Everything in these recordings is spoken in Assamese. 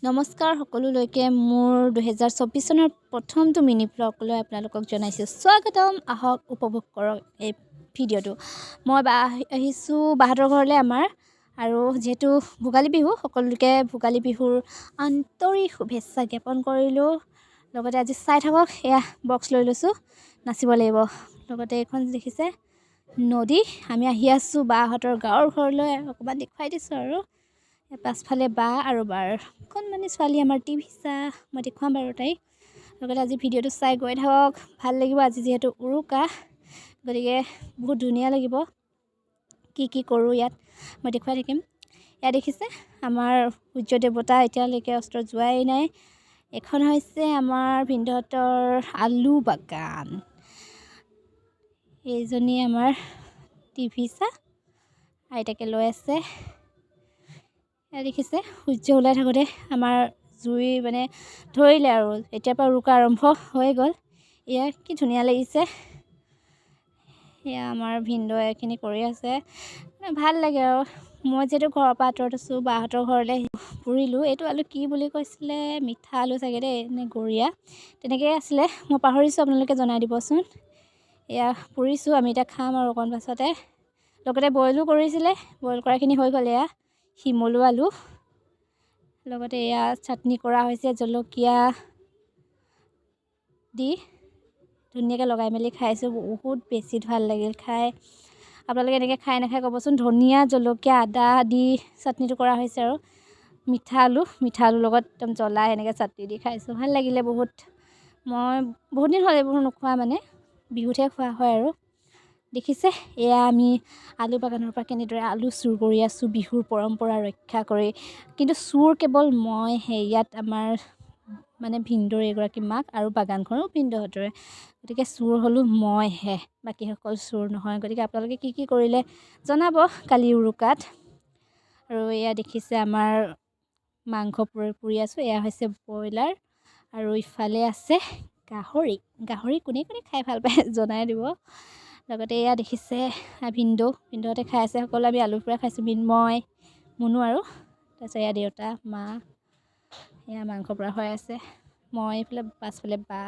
নমস্কাৰ সকলোলৈকে, মোৰ 2024 চনৰ প্ৰথমটো মিনি ভ্লগলৈ আপোনালোকক জনাইছোঁ স্বাগতম। আহক, উপভোগ কৰক এই ভিডিঅ'টো। মই বা আহিছোঁ বাহঁতৰ ঘৰলৈ আমাৰ। আৰু যিহেতু ভোগালী বিহু, সকলোকে ভোগালী বিহুৰ আন্তৰিক শুভেচ্ছা জ্ঞাপন কৰিলোঁ। লগতে আজি চাই থাকক, এয়া বক্স লৈ লৈছোঁ, নাচিব লাগিব। লগতে এইখন দেখিছে নদী, আমি আহি আছোঁ বাহঁতৰ গাঁৱৰ ঘৰলৈ। অকণমান দেখুৱাই দিছোঁ। আৰু পাছফালে বা আৰু বাৰ অকণমানি ছোৱালী আমাৰ টিভি চা, মই দেখুৱাম বাৰু তাইক। লগতে আজি ভিডিঅ'টো চাই গৈ থাকক, ভাল লাগিব। আজি যিহেতু উৰুকা, গতিকে বহুত ধুনীয়া লাগিব। কি কি কৰোঁ ইয়াত মই দেখুৱাই থাকিম। ইয়াত দেখিছে আমাৰ সূৰ্য দেৱতা এতিয়ালৈকে অস্ত যোৱাই নাই। এইখন হৈছে আমাৰ ভিনদেউহঁতৰ আলু বাগান। এইজনী আমাৰ টিভি চা আইতাকে লৈ আছে। এয়া দেখিছে, সূৰ্য ওলাই থাকোঁতে আমাৰ জুই মানে ধৰিলে আৰু এতিয়াৰ পৰা উৰুকা আৰম্ভ হৈ গ'ল। এয়া কি ধুনীয়া লাগিছে! এয়া আমাৰ ভিনদেউ এইখিনি কৰি আছে, মানে ভাল লাগে। আৰু মই যিহেতু ঘৰৰ পৰা আঁতৰত আছোঁ, বাহঁতৰ ঘৰলৈ পুৰিলোঁ। এইটো আলু কি বুলি কৈছিলে? মিঠা আলু চাগে দেই নে গৰীয়া তেনেকৈয়ে আছিলে, মই পাহৰিছোঁ, আপোনালোকে জনাই দিবচোন। এয়া পুৰিছোঁ আমি, এতিয়া খাম আৰু অকণ পাছতে। লগতে বইলো কৰিছিলে, বইল কৰাখিনি হৈ গ'ল। এয়া শিমলু আলু, লগতে এয়া চাটনি কৰা হৈছে জলকীয়া দি ধুনীয়াকৈ লগাই মেলি খাইছোঁ। বহুত বেছি ভাল লাগিল খাই। আপোনালোকে এনেকৈ খাই নাখায় ক'বচোন। ধনিয়া, জলকীয়া, আদা দি চাটনিটো কৰা হৈছে আৰু মিঠা আলু, মিঠা আলুৰ লগত একদম জ্বলা এনেকৈ চাটনি দি খাইছোঁ। ভাল লাগিলে বহুত। মই বহুত দিন হ'ল এইবোৰ নোখোৱা, মানে বিহুতহে খোৱা হয়। আৰু দেখিছে, এয়া আমি আলু বাগানৰ পৰা কেনেদৰে আলু চুৰ কৰি আছোঁ বিহুৰ পৰম্পৰা ৰক্ষা কৰি। কিন্তু চুৰ কেৱল মইহে ইয়াত, আমাৰ মানে ভিনদেউৰ এগৰাকী মাক আৰু বাগানখনো ভিনদেউহঁতৰে, গতিকে চুৰ হ'লোঁ মইহে, বাকীসকল চুৰ নহয়। গতিকে আপোনালোকে কি কি কৰিলে জনাব কালি উৰুকাত। আৰু এয়া দেখিছে, আমাৰ মাংস পুৰি আছোঁ। এয়া হৈছে ব্ৰইলাৰ আৰু ইফালে আছে গাহৰি। গাহৰি কোনে কোনে খাই ভাল পায় জনাই দিব। লগতে এয়া দেখিছে ভিনদেউ, ভিনদেউহঁতে খাই আছে। সকলো আমি আলু পোৰা খাইছোঁ, মই, মুনু আৰু তাৰপিছত এয়া দেউতা, মা। এয়া মাংস পোৰা হৈ আছে, মই এইফালে, পাছফালে বা।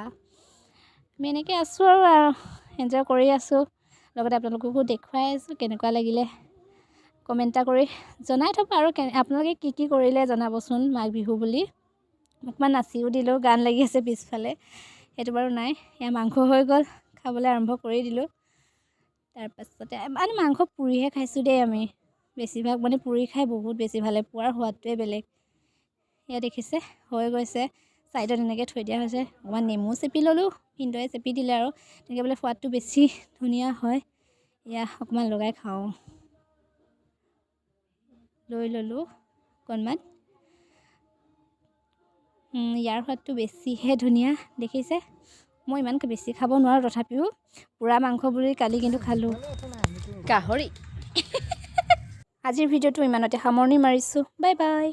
আমি এনেকৈ আছোঁ আৰু এনজয় কৰি আছোঁ, লগতে আপোনালোককো দেখুৱাই আছোঁ। কেনেকুৱা লাগিলে কমেণ্ট এটা কৰি জনাই থ'ব। আৰু আপোনালোকে কি কি কৰিলে জনাবচোন মাঘ বিহু বুলি। অকণমান নাচিও দিলোঁ, গান লাগি আছে পিছফালে, সেইটো বাৰু নাই। এয়া মাংস হৈ গ'ল, খাবলৈ আৰম্ভ কৰি দিলোঁ। তাৰপাছতে মানে মাংস পুৰিহে খাইছোঁ দেই আমি বেছিভাগ, মানে পুৰি খাই বহুত বেছি ভাল লাগে, পোৰাৰ সোৱাদটোৱে বেলেগ। এয়া দেখিছে, হৈ গৈছে, ছাইডত এনেকৈ থৈ দিয়া হৈছে। অকণমান নেমু চেপি ল'লোঁ, ভিনদেউৱে চেপি দিলে আৰু তেনেকৈ বোলে সোৱাদটো বেছি ধুনীয়া হয়। এয়া অকণমান লগাই খাওঁ, লৈ ল'লোঁ অকণমান। ইয়াৰ সোৱাদটো বেছিহে ধুনীয়া। দেখিছে, মই ইমান বেছি খাব নোৱাৰোঁ, তথাপিও পোৰা মাংস বুলি কালি কিন্তু খালোঁ গাহৰি। আজিৰ ভিডিঅ'টো ইমানতে সামৰণি মাৰিছোঁ। Bye bye.